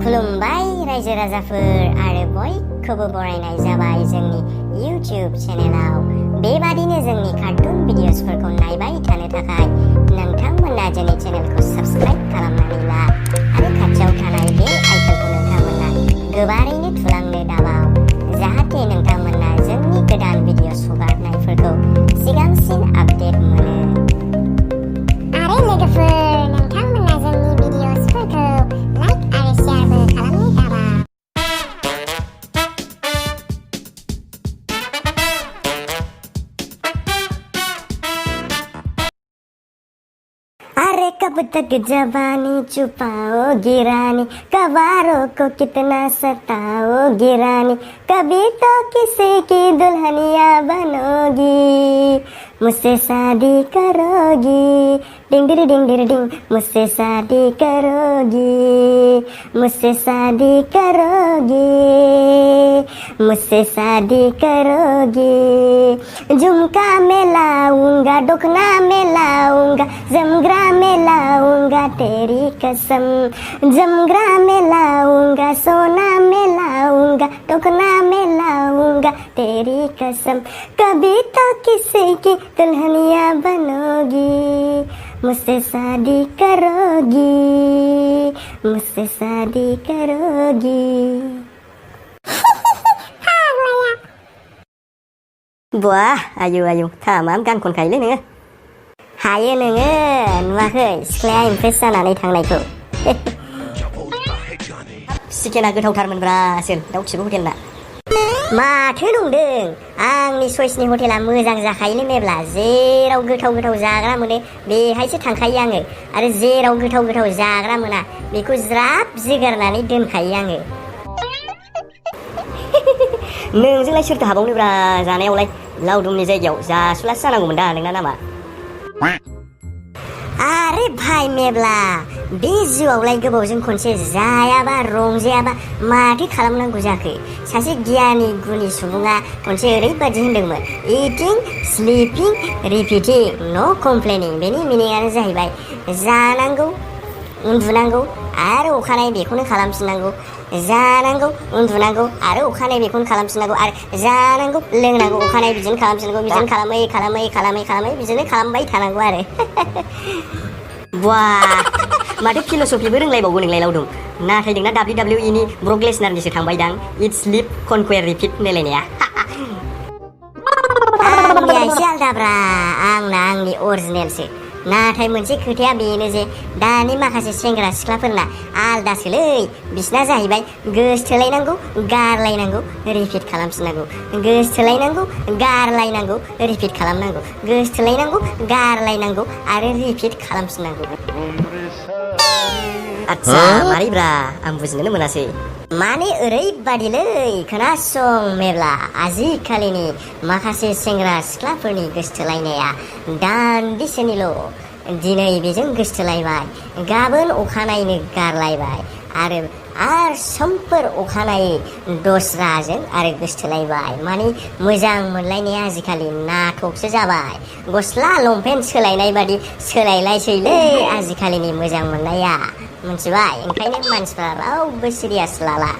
खुलुमबाय रायजो राजाफोर आरो बयखौबो बरायनाय जाबाय जोंनि YouTube चेनेलाव। बेबादिनो जोंनि कार्टुन भिडिअसफोरखौ नायबाय थानो थाखाय नोंथांमोना जोंनि चेनेलखौ साबस्क्राइब खालामनानै ला आरो खाथियाव थानाय बे आइकनखौ नोंथांमोना गोबारैनो थुलांनो दाबाव, जाहाथे नोंथांमोना जोंनि गोदान भिडिअस हगारनायफोरखौ सिगांसिन आपडेट मोनो। आरो लोगोफोर, नोंथांमोना जोंनि भिडिअसफोरखौ लाइक आरो शेयारबो खालामनो दाबाव। अरे कब तक जवानी छुपाओगी रानी, कवारों को कितना सताओगी रानी, कभी तो किसी की दुल्हनिया बनोगी, मुझसे शादी करोगी, डिंग डिंग डिंग डिंग, मुझसे शादी करोगी, मुझसे शादी करोगी, मुझसे शादी करोगी। झुमका में लाऊंगा, डोकना में लाऊंगा, जमगरा में लाऊंगा तेरी कसम, जमगरा में लाऊंगा, सोना में लाऊंगा, डोकना में लाऊंगा तेरी कसम, कभी तो किसी की दुल्हनिया बनोगी, मुझसे शादी करोगी, मुझसे शादी करोगी। Buah, ayo tamam gan खनखायोलै नोङो। हायो नोङो, नुवाखै सिख्लाया इमप्रेस जानानै थांनायखौ। चिकेना गोथावथारमोनब्रा सोर दाउ खिबु हटेलना। माथो नंदों, आंनि चइसनि हटेला मोजां जाखायोलै मेब्ला, जेराव गोथाव गोथाव जाग्रा मोनो बेहायसो थांखायो आङो, आरो जेराव गोथाव गोथाव जाग्रा मोना बेखौ ज्राब जिगारनानै दोनखायो आङो। नोंजोंलाय सोरथो हाबावनोब्रा जानायावलाय, लावदुमनि जायगायाव जासुलासो जानांगौमोन दा नोंना नामा। आरे भाई मेब्ला, बे जिउआवलाय गोबावजों खनसे जायाबा रंजायाबा माथो खालामनांगौ जाखो। सासे गियानि गुनि सुबुङा खनसे ओरैबादि होनदोंमोन, इटिं स्लिपिं रिपिटिं नो कमप्लेनिं। बेनि मिनिंआनो जाहैबाय जानांगौ, उन्दुनांगौ आरो अखानायै बेखौनो खालामफिननांगौ, जानांगौ, उन्दुनांगौ आरो अखानायै बेखौनो खालामफिननांगौ, आरो जानांगौ, लोंनांगौ, अखानायै बिदिनो खालामफिननांगौ, बिदिनो खालामै बिदिनो खालामबाय थानांगौ आरो। वाह, माथो फिल'सफिबो रोंलायबावगौ नोंलाय लावदुम। नाथाय नोंना WWE नि ब्रक लेसनारनिसो थांबायदां, इट स्लिप कनकुवेर रिपिट होनलायनाया। आंनिया एसे आलदाब्रा, आंना आंनि अरिजिनेलसो। नाथाय मोनसे खोथाया बेनो जे दानि माखासे सेंग्रा सिख्लाफोरना आलदासोलै, बिसिना जाहैबाय गोसथोलायनांगौ, गारलायनांगौ, रिपिट खालामफिननांगौ, गोसथोलायनांगौ, गारलायनांगौ, रिपिट खालामनांगौ, गोसथोलायनांगौ, गारलायनांगौ आरो रिपिट खालामफिननांगौ। आच्छा मारैब्रा, आं बुजिनोनो मोनासै। माने ओरैबादिलै, खोनासं मेब्ला, आजिखालिनि माखासे सेंग्रा सिख्लाफोरनि गोसथोलायनाया दान्दिसेनिल'। दिनै बेजों गोसथोलायबाय, गाबोन अखानायैनो गारलायबाय, आरो समफोर अखानायै दस्राजों आरो गोसथोलायबाय। माने मोजां मोनलायनाया आजिखालि नाटकसो जाबाय, गस्ला लंपेन्ट सोलायनाय बादि सोलायलायसैलै आजिखालिनि मोजां मोननाया, मिथिबाय। ओंखायनो मानसिफ्रा रावबो सिरियास लाला,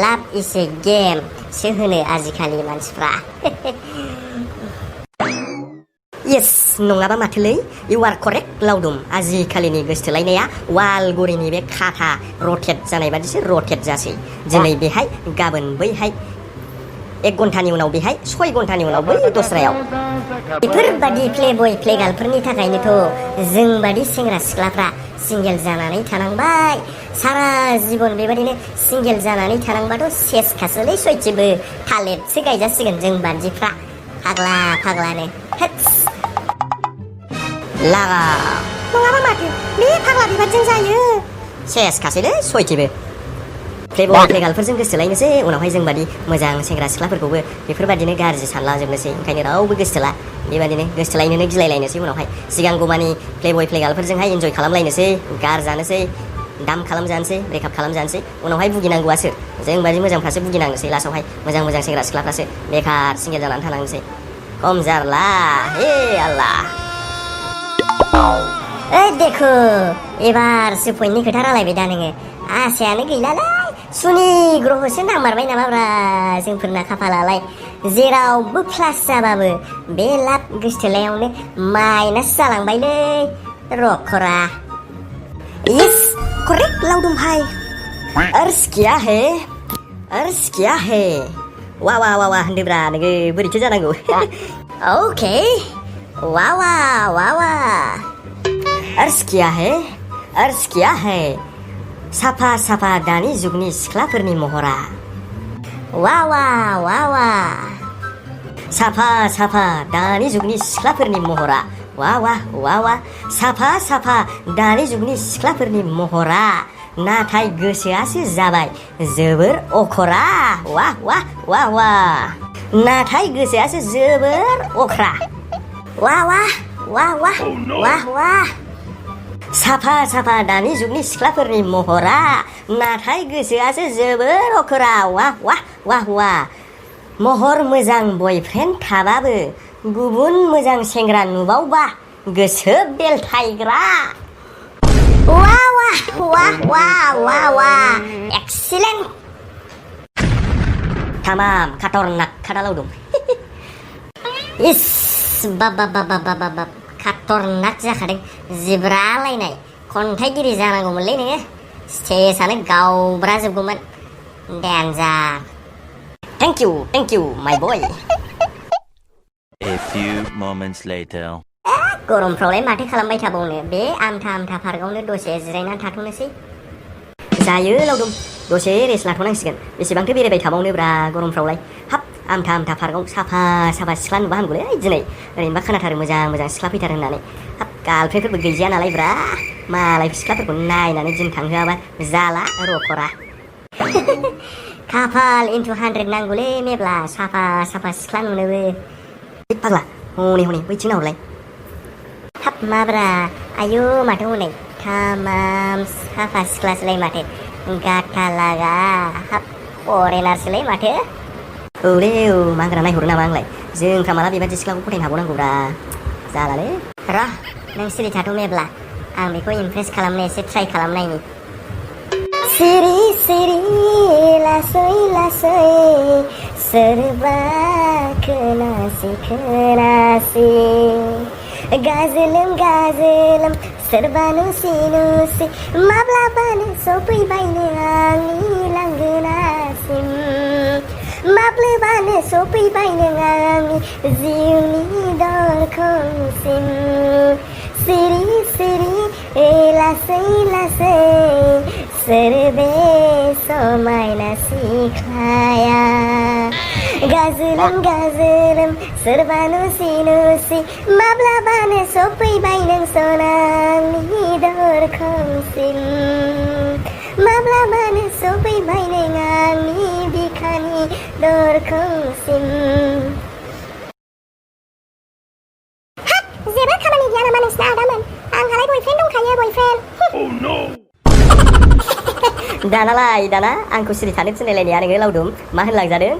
लाभ इज ए गेम सो होनो आजिखालि मानसिफ्रा। येस, नङाबा माथोलै, इउ आर करेक्ट लावदुम। आजिखालिनि गोसथोलायनाया वाल घरिनि बे खाथा रटेट जानाय बादिसो रटेट जासै। दिनै बेहाय, गाबोन बैहाय, 1 घन्टानि उनाव बेहाय, 6 घन्टानि उनाव बै दस्रायाव। बेफोरबादि प्लेबय प्लेगार्लफोरनि थाखायनोथ' जोंबादि सेंग्रा सिख्लाफ्रा सिंगेल जानानै थानांबाय। सारा जिबन बेबादिनो सिंगेल जानानै थानांबाथ' सेसखासोलै सयथिबो, थालिरसो गायजासिगोन जों बादिफ्रा, फाग्ला फाग्लानो। लागा नङाबा माथो, बे फाग्ला बिबादजों जायो, सेसखासैलै सयथिबो। प्लेबय प्लेगार्लफोरजों गोसथोलायनोसै, उनावहाय जोंबादि मोजां सेंग्रा सिख्लाफोरखौबो बेफोरबादिनो गाज्रि सानलाजोबनोसै। ओंखायनो रावबो गोसथोला, बेबादिनो गोसथोलायनोनो गिलायलायनोसै। उनावहाय सिगांगौमानि प्लेबय प्लेगार्लफोरजोंहाय इन्जय खालामलायनोसै, गारजानोसै, दाम खालामजानोसै, ब्रेकआप खालामजानोसै। उनावहाय भुगिनांगौआ सोर? जोंबादि मोजांफ्रासो भुगिनांनोसै लास्टआवहाय, मोजां मोजां सेंग्रा सिख्लाफ्रासो बेखार सिंगेल जानानै थानांनोसै। खम जारला, हे आल्लाह। देखो एबारसो पइन्टनि खोथा रायलायबाय दा नोङो, आसायानो गैलालै सुनि ग्रहसो नांमारबाय नामाब्रा जोंफोरना खाफालालाय जेरावबो प्लास जाबाबो बे लाब गोसथोलायावनो माइनास जालांबायलै रखरा यस करेक्ट लावदुम भाई अर्स क्या है वा वा वा वा होनदोब्रा नोङो बोरैथो जानांगौ ओके वा वा वा वा अर्स क्या है साफा साफा दानि जुगनि सिख्लाफोरनि महरा वा वा वा वा साफा साफा दानि जुगनि सिख्लाफोरनि महरा वा वा वा वा साफा साफा दानि जुगनि सिख्लाफोरनि महरा नाथाय गोसोआसो जाबाय जोबोर अखरा वा वा वा वा नाथाय गोसोआसो जोबोर अख्रा वा वा वा वा वा वा साफा साफा दानि जुगनि सिख्लाफोरनि महरा नाथाय गोसोआसो जोबोर अखरा वा वा वा वा महर मोजां बयफ्रेन्ड थाबाबो गुबुन मोजां सेंग्रा नुबावबा गोसो बेलथायग्रा वा वा वा वा वा वा excellent tamam katornak kada laudum is bab katornak जाखादों जिब्रालायनाय खन्थाइगिरि जानांगौमोनलै नोङो स्टेजआनो गावब्राजोबगौमोन डेन्जार थेंक इउ माय बय A few moments later गरमफ्रावलाय माथो खालामबाय थाबावनो बे आमथा पार्कआवनो दसे जिरायनानै थाथ'नोसै जायो लावदुम दसे रेस्ट लाथ'नांसिगोन बेसेबांथो बेरायबाय थाबावनोब्रा गरमफ्रावलाय हाब आमथा पार्कआव साफा साफा सिख्ला नुबा हामगौलै दिनै ओरैनोबा खोनाथारो मोजां सिख्ला फैथारो होननानै हाब गार्लफ्रेन्डफोरबो गैजाया नालाय ब्रा मालाय सिख्लाफोरखौ नायनानै दिन थांहोआबा जाला रखरा खाफाल इन्टु 100 नांगौलै मेब्ला साफा सिख्ला नुनोबो फाग्ला हनै बैथिं नाहरलाय हाब माब्रा आयु माथो हनै थामाम साफा सिख्लासोलाय माथो गाथा लागा हाब फरेनारसोलाय माथो औलै औ मांग्रा नायहरो नामा आंलाय जोंफ्रा माला बेबादि सिख्लाखौ फथायनो हाबावनांगौब्रा जालालै र' नों सिरि थाथ' मेब्ला आं बेखौ इमप्रेस खालामनो एसे ट्राइ खालामनायनि सिरि सिरि लासै लासै सोरबा खोनासि गाजोलोम सोरबा नुसि माब्लाबानो सफैबायनो आंनि लांगोनासिम माब्लाबानो सफैबायनो आंनि जिउनि दरखंसिम सिरि सिरि लासै लासै सोर बे समायना सिख्लाया गाजोलोम सोरबा नुसि माब्लाबानो सफैबाय नों सनानि दरखंसिम माब्लाबानो सफैबाय नों आंनि बिखानि दरखंसिम हाब जेबो खामानि गैया नामा नोंसिना आदामोन आंहालाय बयफ्रेन्ड दंखायो बयफ्रेन्ड दाना आंखौ सिरि थानो थिनलायनाया नोङो लावदुम मा होनलांजादों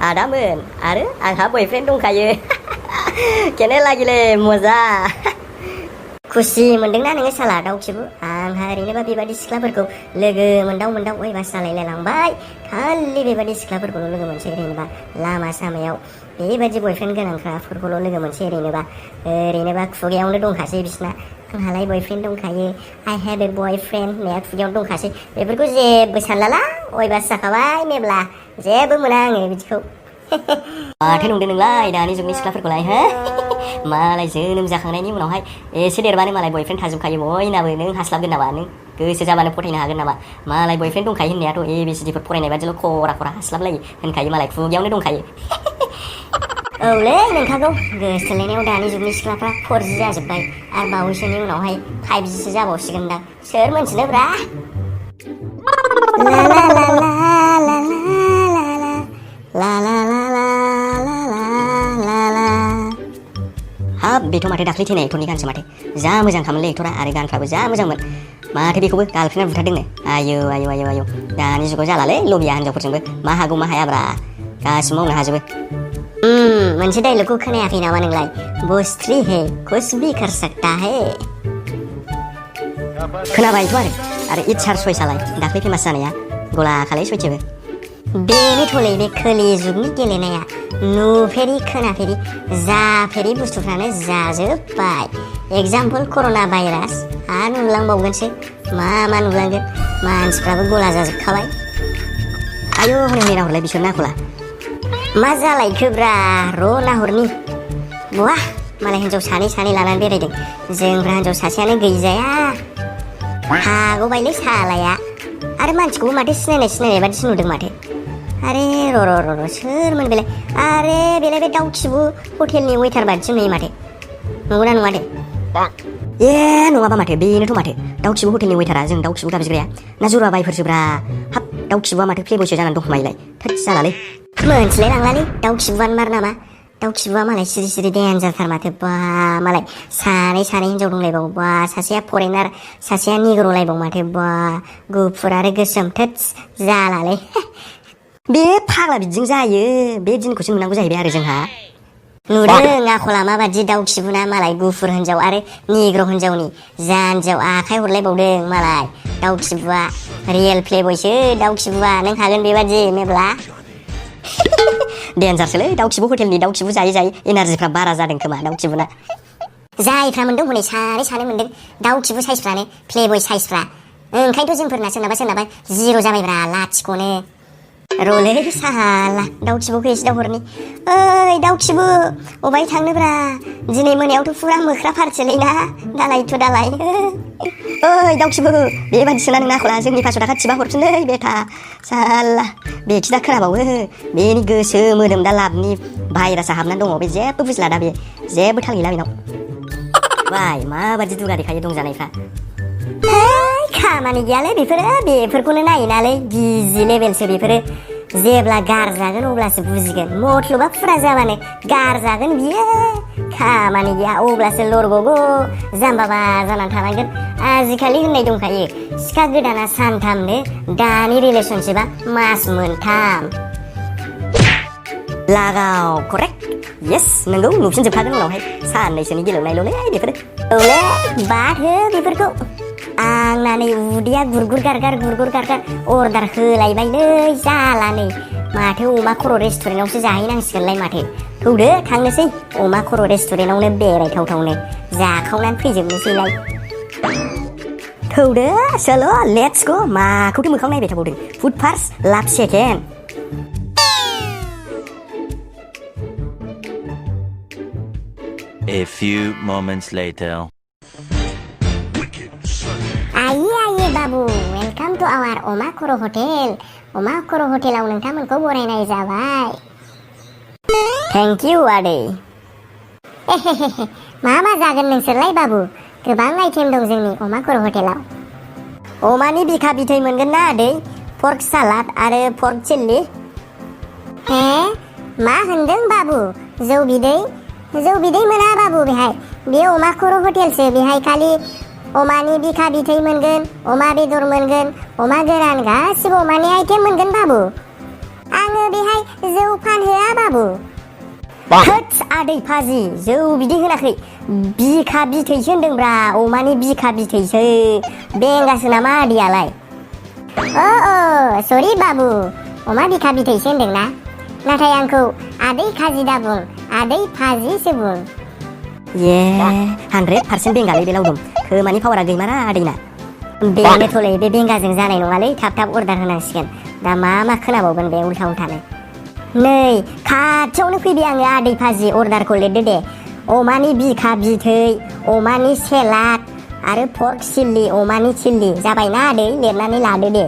आदामोन आरो आंहा बयफ्रेन्ड दंखायो केने लागिले मजा खुसि मोनदोंना नोङो साला दाउखिबु आंहा ओरैनोबा बेबादि सिख्लाफोरखौ लोगो मोनदाव अयबास जालायलांबाय खालि बेबादि सिख्लाफोरखौल' लोगो मोनसै ओरैनोबा लामा सामायाव बेबादि बयफ्रेन्ड गोनांफ्राफोरखौल' लोगो मोनसै ओरैनोबा खुगायावनो दंखासै बिसिना आंहालाय बयफ्रेन्ड दंखायो आइ हेभ ए बयफ्रेन्ड होननाया खुगायावनो दंखासै बेफोरखौ जेबो सानलाला अयबास जाखाबाय मेब्ला जेबो मोना आङो बिदिखौ माथो नंदों नोंलाय दानि जुगनि सिख्लाफोरखौलाय हो मालाय जोनोम जाखांनायनि उनावहाय एसे देरबानो मालाय बयफ्रेन्ड थाजोबखायो बयनाबो नों हास्लाबगोन नामा नों गोसो जाबानो फथायनो हागोन नामा मालाय बयफ्रेन्ड दंखायो होननायाथ' ABCDफोर फरायनाय बादिल' खरा हास्लाबलायो होनखायो मालाय खुगायावनो दंखायो औलै नोंखागौ गोसोथोलायनायाव दानि जुगनि सिख्लाफ्रा 4G जाजोब्बाय आरो बावैसोनि उनावहाय 5Gसो जाबावसिगोनदां सोर मोनथिनोब्रा ला ला ला ला ला हाब बेथ' माथो दाख्लै थैनाय एक्टरनि गानसो माथो जा मोजां खामोनलै एक्टरा आरो गानफ्राबो जा मोजांमोन माथो बेखौबो गार्लफ्रेन्डआ बुथारदोंनो आयौ दानि जुगाव जालालै लबिया हिनजावफोरजोंबो मा हागौ मा हायाब्रा गासिबो मावनो हाजोबो मोनसे डायलगखौ खोनायाखै नामा नोंलाय बोस्ट्री है कुछ भी कर सकता है खोनाबायथ' आरो इट्स हार चइसआलाय दाख्लै फेमास जानाया गला खालाय सयथिबो बेनिथ'लै बे खोलि जुगनि गेलेनाया नुफेरि खोनाफेरि जाफेरि बुस्थुफ्रानो जाजोब्बाय एगजामपोल कर'ना भाइरास आरो नुलांबावगोनसो मा नुलांगोन मानसिफ्राबो गला जाजोबखाबाय आयु हनै हनै नाहरलाय बिसोरना आखला मा जालायखोब्रा र' नाहरनि बहा मालाय हिन्जाव सानै लानानै बेरायदों जोंफ्रा हिन्जाव सासेयानो गैजाया हागौबायलै सालाया आरो मानसिखौबो माथो सिनायनाय बादिसो नुदों माथो अरे र' सोरमोन बेलाय अरे बेलाय बे दाउखिबु हटेलनि वेटार बादिसो नुयो माथो नंगौना नङा दे ए नङाबा माथो बेनोथ' माथो दाउखिबु हटेलनि वेटारा जों दाउखिबु गाबज्रिग्राया ना जराबायफोरसोब्रा हाब दाउखिबुआ माथो प्लेबयसो जानानै दंखोमायोलाय थोद जालालै मोनथिलाय लांलालै दाउखिबुआनो मार नामा दाउखिबुआ मालाय सिरि देन्जारथार माथो बा मालाय सानै हिन्जाव दंलायबावो बा सासेया फरेनार सासेया निग्र'लायबाव माथो बा गुफुर आरो गोसोम थोद जालालै बे फाग्ला बिदिजों जायो बे दिनखौसो नुनांगौ जाहैबाय आरो जोंहा नुदों आखला माबादि दाउखिबुना मालाय गुफुर हिन्जाव आरो निग्र' हिन्जावनि जानजियाव आखाइ हरलायबावदों मालाय दाउखिबुआ रियेल प्लेबयसो दाउखिबुआ नों हागोन बेबादि मेब्ला डेन्जारसोलै दाउखिबु हटेलनि दाउखिबु जायै एनार्जिफ्रा बारा जादों खोमा दाउखिबुना जायफ्रा मोनदों हनै सानै मोनदों दाउखिबु साइजफ्रानो प्लेबय साइजफ्रा ओंखायनोथ' जोंफोरना सोरनाबा जिर' जाबायब्रा लाथिख'नो रलै साला दाउखिबुखौ एसे दावहरनि ओइ दाउखिबु अबाय थांनोब्रा दिनै मोनायावथ' फुरा मोख्रा पार्टिलै ना दालाय ओइ दाउखिबु बेबादिसोना नोंना आखला जोंनि 500 थाखा थिबा हरफिनलै बेथा साला बेखि दा खोनाबावो बेनि गोसो मोदोम दा लाबनि भाइरासा हाबनानै दङ बे जेबो बुजिला दा बे जेबो थाल गैला बेनाव बाय माबादि दुगा देखायो दंजानायफ्रा खामानि गैयालै बेफोरखौनो नायोनालै गिजि लेभेलसो बेफोरो जेब्ला गारजागोन अब्लासो बुजिगोन मथलबा फुरा जाबानो गारजागोन बियो खामानि गैया अब्लासो लरग'गौ जाम्बाबा जानानै थानांगोन आजिखालि होननाय दंखायो सिखा गोदाना सानथामनो दानि रिलेसनशिपआ मास मोनथाम लागाव करेक्ट येस नोंगौ नुफिनजोबखागोन उनावहाय साननैसोनि गेलेनायल'लै बेफोरो औलै बाद हो बेफोरखौ आंना नै उदैया गुरगुर गारगार अर्डार होलायबायलै जाला नै माथो अमा खर' रेस्टुरेन्टआवसो जाहैनांसिगोनलाय माथो थौदो थांनोसै अमा खर' रेस्टुरेन्टआवनो बेरायथावथावनो जाखावनानै फैजोबनोसैलाय थौदो चल' लेट्स गो माखौथो मोखां नायबाय थाबावदों फुड फार्स्ट लाभ second A few moments later. आइए बाबु वेलकाम टू आवर अमा खर' हटेल अमा खर' हटेलाव नोंथांमोनखौ बरायनाय जाबाय थेंक इउ आदै मा जागोन नोंसोरलाय बाबु गोबां आइटेम दं जोंनि अमा खर' हटेलाव अमानि बिखा बिथै मोनगोन ना आदै पर्क सालाद आरो पर्क चिल्ली हे मा होनदों बाबु जौ बिदै मोना बाबु बेहाय बे अमा खर' हटेलसो बेहाय खालि अमानि बिखा बिथै मोनगोन अमा बेदर मोनगोन अमा गोरान गासिबो अमानि आइटेम मोनगोन बाबु आङो बेहाय जौ फानहोआ बाबु होद आदै फाजि जौ बिदै होनाखै बिखा बिथैसो होनदोंब्रा अमानि बिखा बिथैसो बेंगासो नामा आदैयालाय सरि बाबु अमा बिखा बिथैसो होनदोंना नाथाय आंखौ आदै खाजि दा बुं आदै फाजिसो बुं ये 100% बेंगालै बे लावदुम खोमानि पावारा गैमारा आदैना बेनोथ'लै बे बेंगाजों जानाय नङालै थाब अर्डार होनांसिगोन दा मा खोनाबावगोन बे उल्था-उल्थानो नै खाथियावनो फैबाय आङो आदै फाजि अर्डारखौ लिरदो दे अमानि बिखा बिथै अमानि सेलाद आरो पर्क चिल्ली अमानि चिल्ली जाबायना आदै लिरनानै लादो दे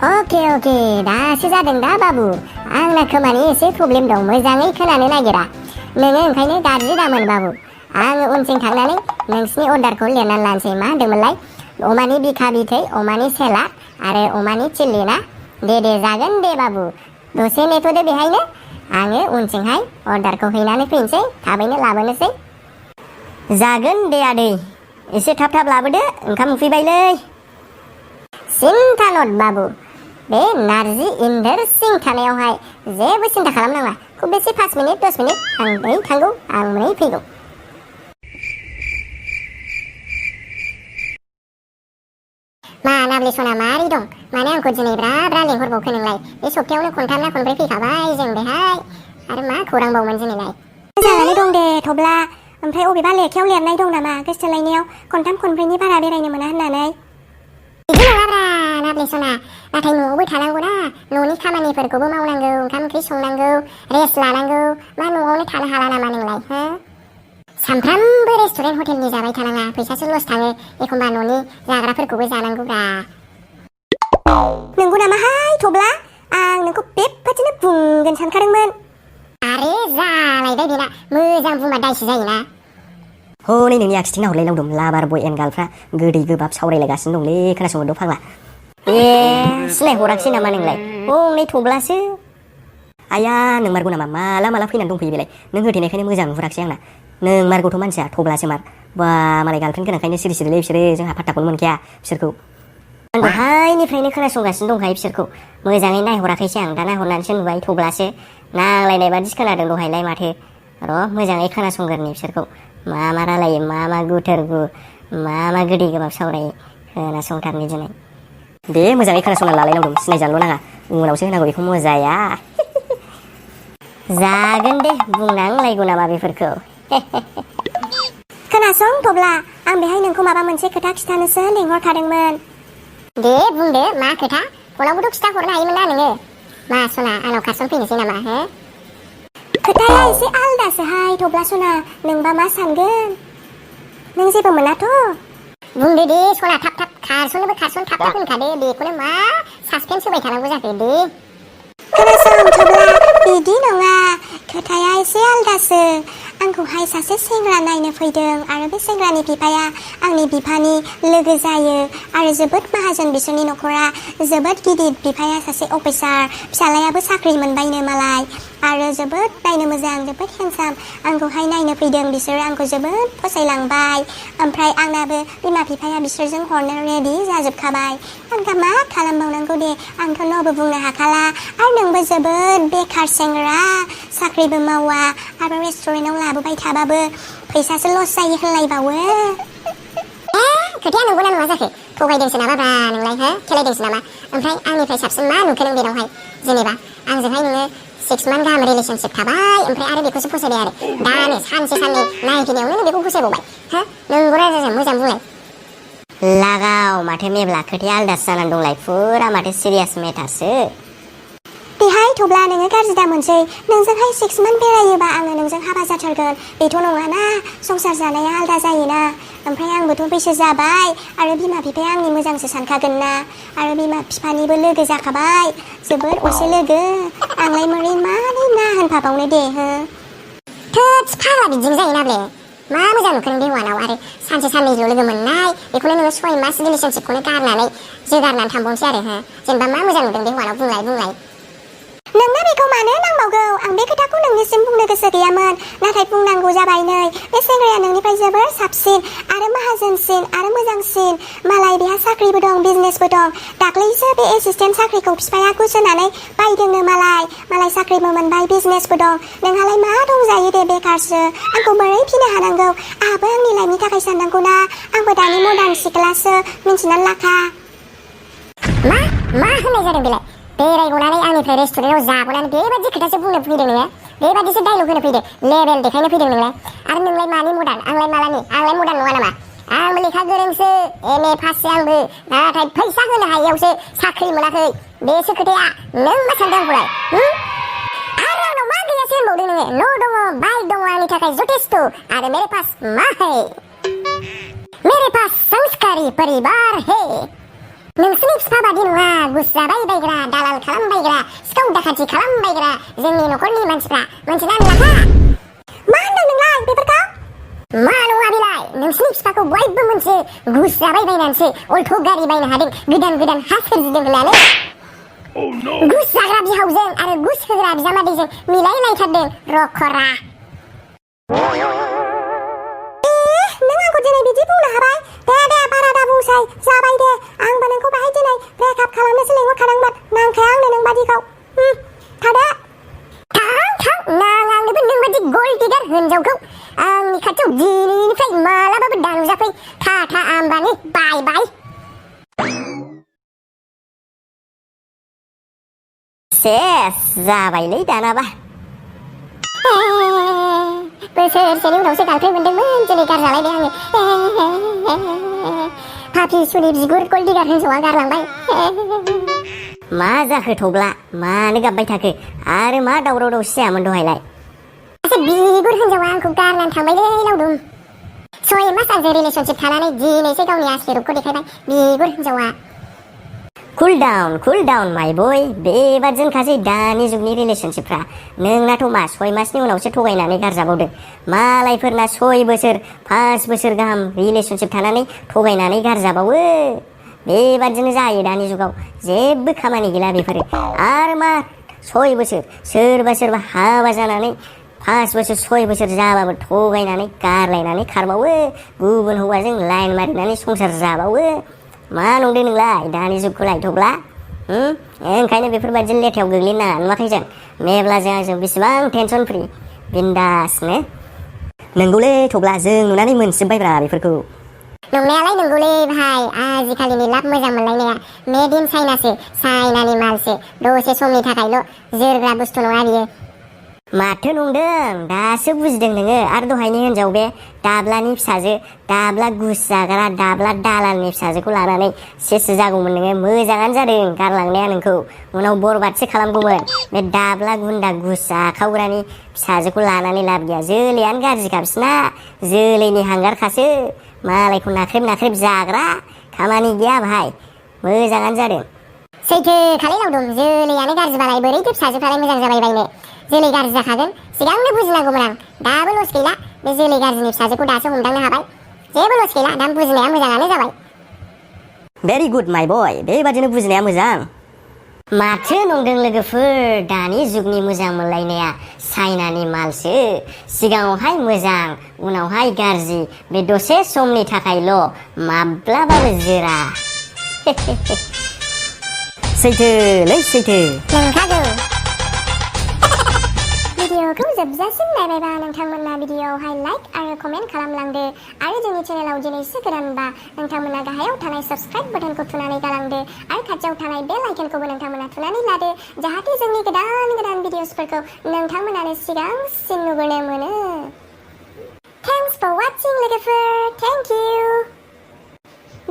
अके दासो जादों दा बाबु आंना खोमानि एसे प्रब्लेम दं मोजाङै खोनानो नागिरा नोङो ओंखायनो गाज्रि दामोन बाबु आङो उनथिं थांनानै नोंसिनि अर्डारखौ लिरनानै लानोसै मा होनदोंमोनलाय अमानि बिखा बिथै अमानि सेलाद आरो अमानि चिल्ली ना दे जागोन दे बाबु दसे नेथ'दो बेहायनो आङो उनथिंहाय अर्डारखौ हैनानै फैनोसै थाबैनो लाबोनोसै जागोन दे आदै एसे थाब लाबोदो ओंखाम उखैबायलै सिन्था नट बाबु बे नारजि इन्टारेस्टिं थानायावहाय जेबो सिन्था खालामनाङा खुब बेसे 5 मिनिट 10 मिनिट आं नै थांगौ आं नै फैगौ लाभलि सना मारै दं माने आंखौ दिनै ब्रा ब्रा लेंहरबावखो नोंलाय बे सप्तायावनो खनथाम ना खनब्रै फैखाबाय जों बेहाय आरो मा खौरांबावमोन दिनैलाय मोजाङानो दं दे थब्ला ओमफ्राय अबेबा लेखायाव लिरनाय दं नामा गोसोथोलायनायाव खनथाम खनब्रैनि बारा बेरायनो मोना होननानै बिदि नङाब्रा लाभलि सना नाथाय न'आवबो थानांगौ ना न'नि खामानिफोरखौबो मावनांगौ ओंखाम ओंख्रि संनांगौ रेस्ट लानांगौ मा न'आवनो थानो हाला नामा नोंलाय हो सानफ्रामबो रेस्टुरेन्ट हटेलनि जाबाय थानाङा फैसासो लस थाङो एखमबा न'नि जाग्राफोरखौबो जानांगौब्रा नंगौ नामाहाय थब्ला आं नोंखौ बेबादिनो बुंगोन सानखादोंमोन आरे जालायबाय बेना मोजां बुंबा दायसो जायोना हनै नोंनि आखिथिं नाहरलाय लावदुम लाबार बय एन्ड गार्लफ्रा गोदै गोबाब सावरायलायगासिनो दंलै खोनासंहरद' फाग्ला सिनायहराखिसै नामा नोंलाय हनै थब्लासो आया नोंमारगौ नामा माला माला फैनानै दंफैयो बेलाय नों होथेनायखायनो मोजां नुहुराखिसै आंना नोंमारगौथ' मानसिया थब्लासो मार बा मालाय गार्लफ्रेन्ड गोनांखायनो सिरि सिरिलै बिसोरो जोंहा फात्ताखौनो मोनखाया बिसोरखौ आं दहायनिफ्रायनो खोनासंगासिनो दंखायो बिसोरखौ मोजाङै नायहराखैसै आं दा नायहरनानैसो नुबाय थब्लासो नांलायनाय बादिसो खोनादों दहायलाय माथो र' मोजाङै खोनासंगोरनि बिसोरखौ मा मा रायलायो मा गुथोरगु मा गोदै गोबाब सावरायो खोनासंथारनि दिनै दे मोजाङै खोनासंना लालाय लावदुम सिनायजानोल' नाङा उनावसो होनांगौ बेखौ मोजाया जागोन दे बुंनांलायगौ नामा बेफोरखौ खोनासं थब्ला आं बेहाय नोंखौ माबा मोनसे खोथा खिथानोसो लेंहरखादोंमोन दे बुंदो मा खोथा फनावबोथ' खिथाहरनो हायोमोन ना नोङो मा सना आंनाव खारसन फैनोसै नामा हो खोथाया एसे आलदासोहाय थब्ला सना नोंबा मा सानगोन नों जेबो मोनाथ' बुंदो दे सना थाब थाब खारसननोबो खारसन थाब थाब होनखादो बेखौनो मा सासपेन्स होबाय थानांगौ जाखो दे खोनासं थब्ला बिदि नङा खोथाया एसे आलदासो आंखौहाय सासे सेंग्रा नायनो फैदों आरो बे सेंग्रानि बिफाया आंनि बिफानि लोगो जायो आरो जोबोद माहाजोन बिसोरनि न'खरा जोबोद गिदिर बिफाया सासे अफिसार फिसालायाबो साख्रि मोनबायनो मालाय आरो जोबोद नायनो मोजां जोबोद हेन्डसाम आंखौहाय नायनो फैदों बिसोरो आंखौ जोबोद फसायलांबाय ओमफ्राय आंनाबो बिमा बिफाया बिसोरजों हरनो रेडि जाजोबखाबाय आं दा मा खालामबावनांगौ दे आंथ' न'बो बुंनो हाखाला आरो नोंबो जोबोद बेखार सेंग्रा साख्रिबो मावा आरो रेस्टुरेन्टाव लाबोबाय थाबाबो फैसासो लस जायो होनलायबावो खोथाया नंगौना नङा जाखो थगायदोंसो नामाब्रा नोंलाय हो खेलायदोंसो नामा ओमफ्राय आंनिफ्राय साबसिन मा नुखो नों बेनावहाय जेनेबा आंजोंहाय नोङो 6 मान्थ गाहाम रिलेशनशिप थाबाय ओमफ्राय आरो बेखौसो फसायबाय आरो दानो सानसे साननै नायफैनायावनो बेखौ फसायबावबाय हो नंगौना मोजां बुंलाय लागाव माथो मेब्ला खोथाया आलदासो जानानै दंलाय फुरा माथो सिरियास मेटारसो बेहाय थब्ला नोङो गाज्रि दा मोनसै नोंजोंहाय 6 मान्थ बेरायोबा आङो नोंजों हाबा जाथारगोन बेथ' नङाना संसार जानाया आलदा जायोना ओमफ्राय आंबोथ' बैसो जाबाय आरो बिमा बिफाया आंनि मोजांसो सानखागोन ना आरो बिमा बिफानिबो लोगो जाखाबाय जोबोद असे लोगो आंलाय मारै ना होनफाबावनो दे हो थोद फाग्ला बिदिनो जायो नाब्ले मा मोजां नुखो नों बे हौवानाव आरो सानसे साननैल' लोगो मोननाय बेखौनो नोङो 6 मास रिलेशनशिपखौनो गारनानै जोगारनानै थांबावनोसै आरो हो जेनेबा मा मोजां नुदों बे हौवानाव बुंलाय नोंनो बेखौ मानो नांबावगौ आं बे खोथाखौ नोंनिसिम बुंनो गोसो गैयामोन नाथाय बुंनांगौ जाबाय नै बे सेंग्राया नोंनिफ्राय जोबोर साबसिन आरो माहाजोनसिन आरो मोजांसिन मालाय बेहा साख्रिबो दं बिजनेसबो दं दाख्लैसो बे एसिस्टेन्ट साख्रिखौ बिफाया घुस होनानै बायदोंनो मालाय साख्रिबो मोनबाय बिजनेसबो दं नोंहालाय मा दंजायो दे बेखारसो आंखौ बोरै फिनो हानांगौ आंहाबो आंनि लाइफनि थाखाय साननांगौ ना आंबो दानि मडार्न सिख्लासो मिन्थिनानै लाखा मा होननाय जादों बेलाय बेरायगनानै आंनिफ्राय रेस्टुरेन्टाव जागनानै बेबादि खोथासो बुंनो फैदों नोङो बेबादिसो डायलग होनो फैदों लेभेल देखायनो फैदों नोंलाय आरो नोंलाय मानि मडार्न आंलाय मालानि आंलाय मडार्न नङा नामा आंबो लेखा गोरोंसो MA पाससो आंबो नाथाय फैसा होनो हायियावसो साख्रि मोनाखै बेसो खोथाया नों मा सानदों आंखौलाय आरो आंनाव मा गैयासो होनबावदों नोङो न' दङ बाइक दङ आंनि थाखाय जथेस्थ आरो मेरे पास मा है मेरे पास संस्कारी परिवार है नोंसिनि बिफा बादि नङा घुस जाबाय बायग्रा दालाल खालामबायग्रा सिखाव दाखाथि खालामबायग्रा जोंनि न'खरनि मानसिफ्रा मोनथिनानै लाखा मा होनदों नोंलाय बेफोरखौ मा नङा बेलाय नोंसिनि बिफाखौ बयबो मोनसे घुस जाबाय बायनानैसो अल्ट' गारि बायनो हादों गोदान हा सोरजिदों होननानै घुस जाग्रा बिहावजों आरो घुस होग्रा बिजामादैजों मिलायलायथारदों रखरा नों आंखौ दिनै बिदि बुंनो हाबाय दे बारा दा बुंसै जाबाय दे आंबो नोंखौ बाहाय दिनै ब्रेकआप खालामनोसो लेंहरखादोंमोन नांखाया आंनो नों बादिखौ थादो थां नाङा आंनोबो नों बादि गल्ड डिगार हिनजावखौ आंनि खाथियाव दिनैनिफ्राय मालाबाबो दानुजाफै था आम्बानि बाय सेस जाबायलै दानाबा बोसोरसेनि उनावसो गारफे मोनदोंमोन दिनै गारजालायबाय आङो फाफि सुनि बिगुर गल्डिगार हिन्जावा गारलांबाय मा जाखो थब्ला मानो गाबबाय थाखो आरो मा दावराव दावसि जायामोन दहायलाय बिगुर हिन्जावा आंखौ गारनानै थांबायलै लावदुम 6 मास आंजों रिलेसनशिप थानानै दिनैसो गावनि आसलि रुपखौ देखायबाय बिगुर हिन्जावा कुल डाउन माय बय बेबादिनो खासै दानि जुगनि रिलेसनशिपफ्रा नोंनाथ' मा 6 मासनि उनावसो थगायनानै गारजाबावदों मालायफोरना 6 बोसोर 5 बोसोर गाहाम रिलेसनशिप थानानै थगायनानै गारजाबावो बेबादिनो जायो दानि जुगाव जेबो खामानि गैला बेफोरो आरो मा 6 बोसोर सोरबा हाबा जानानै 5 बोसोर 6 बोसोर जाबाबो थगायनानै गारलायनानै खारबावो गुबुन हौवाजों लाइन मारिनानै संसार जाबावो मा नंदों नोंलाय दानि जुगखौलाय थब्ला ओंखायनो बेफोरबायदि लेथायाव गोग्लैनो नाङा नुवाखै जों मेब्लाजों आंजों बेसेबां टेनसन फ्रि बिन्दासनो नंगौलै थब्ला जों नुनानै मोनजोब्बायब्रा बेफोरखौ नंनायालाय नंगौलै भाइ आजिखालिनि लाभ मोजां मोनलायनाया मेड इन चाइनासो चाइनानि मालसो दसे समनि थाखायल' जोरग्रा बुस्थु नङा बियो माथो नंदों दासो बुजिदों नोङो आरो दहायनि हिनजाव बे दाब्लानि फिसाजो दाब्ला गुस जाग्रा दाब्ला दालालनि फिसाजोखौ लानानै सेस जागौमोन नोङो मोजाङानो जादों गारलांनाया नोंखौ उनाव बरबादसो खालामगौमोन बे दाब्ला गुन्दा गुस जाखावग्रानि फिसाजोखौ लानानै लाब गैया जोलैयानो गाज्रिखा बिसिना जोलैनि हांगारखासो मालायखौ नाख्रेब जाग्रा खामानि गैया भाइ मोजाङानो जादों सैथो खालै लावदुम जोलैयानो गाज्रिबालाय बोरैथो फिसाजोफ्रालाय मोजां जाबाय बायनो जोलै गाज्रि जाखागोन सिगांनो बुजिनांगौमोन आं दाबो लस गैला बे जोलै गाज्रिनि फिसाजोखौ दासो हमदांनो हाबाय जेबो लस गैला दा बुजिनाया मोजाङानो जाबाय भेरि गुड माय बय बेबादिनो बुजिनाया मोजां माथो नंदों लोगोफोर दानि जुगनि मोजां मोनलायनाया चाइनानि मालसो सिगाङावहाय मोजां उनावहाय गाज्रि बे दसे समनि थाखायल' माब्लाबाबो जोरा सैथोलै सैथो नंखागौ भिडिअखौ जोबजासिम नायबायबा नोंथांमोना भिडिअआवहाय लाइक आरो कमेन्ट खालामलांदो आरो जोंनि चेनेलाव दिनैसो गोदानबा नोंथांमोना गाहायाव थानाय साबस्क्राइब बाटनखौ थुनानै गालांदो आरो खाथियाव थानाय बेल आइकनखौबो नोंथांमोना थुनानै लादो जाहाथे जोंनि गोदान भिडिअसफोरखौ नोंथांमोनानो सिगांसिन नुबोनो मोनो थेंक्स फर वाचिं लोगोफोर थेंक इउ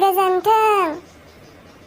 गोजोन्थों